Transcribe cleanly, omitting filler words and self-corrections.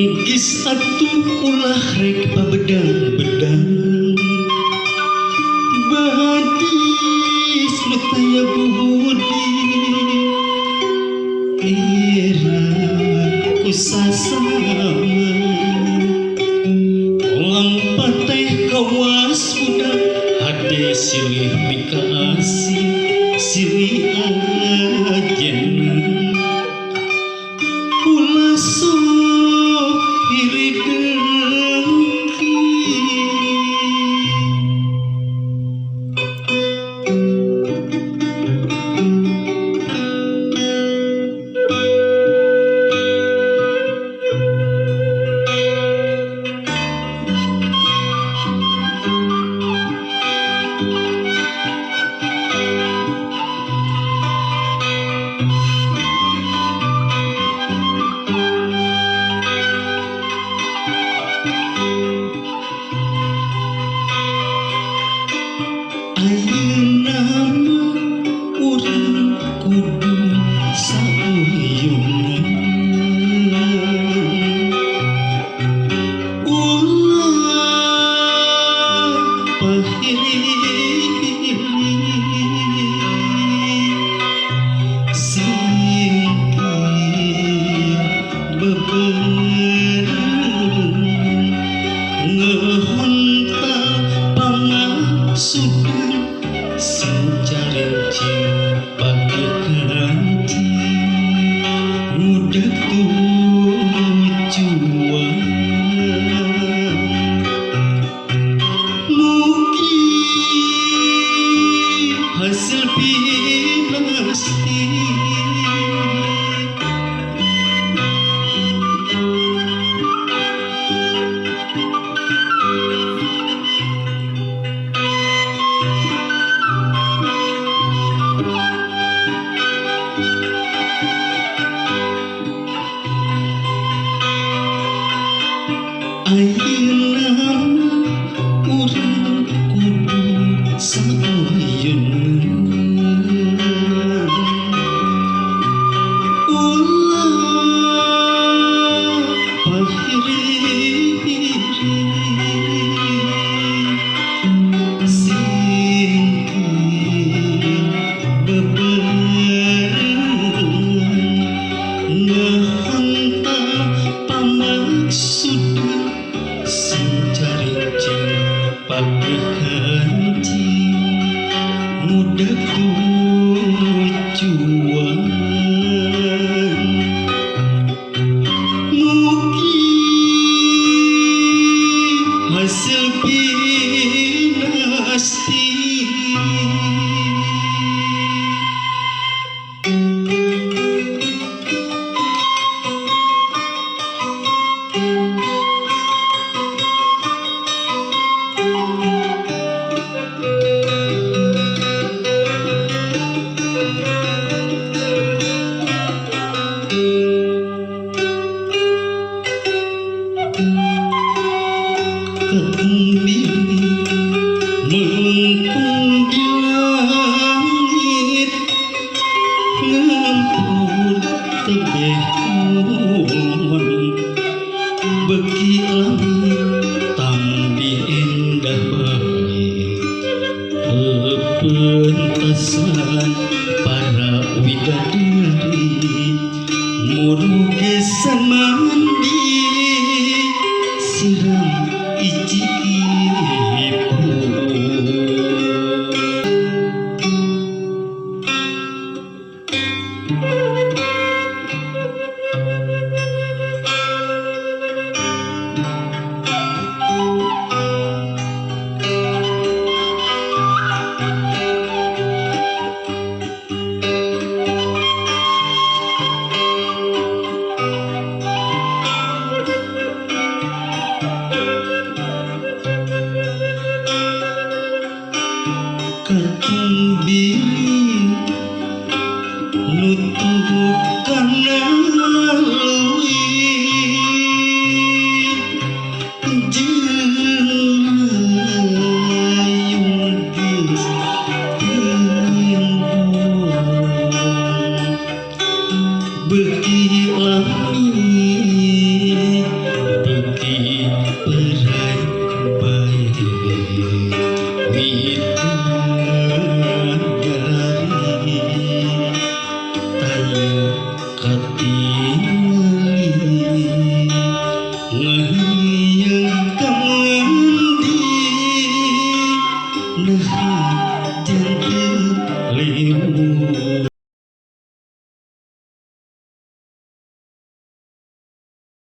Geus atuh, ulah rek pabedang-bedang, badis nu taya budi, era ku sasama. Lampa teh kawas budak, hade silih mikaasih, silih ajenna. Ulah sok iri dengki. Ayeuna mah urang kudu sauyunan, ulah pahili, singkir beberengan, ngehontal pamangsudan, sing carincing pake kancing, ngudag tujuan. Mugi hasil pinasti. Ayeuna mah urang kudu sauyunan, ulah pahiri, singkir beberengan, ngehontal pamangsudan, sing carincing pake kancing, ngudag tujuan. Mugi hasil pinasti. Kembili melengkung di langit, ngampur tebeh kulon, beki langit tambi endah bae pepentasan para widadari, murugesan mandi siram iji ibu.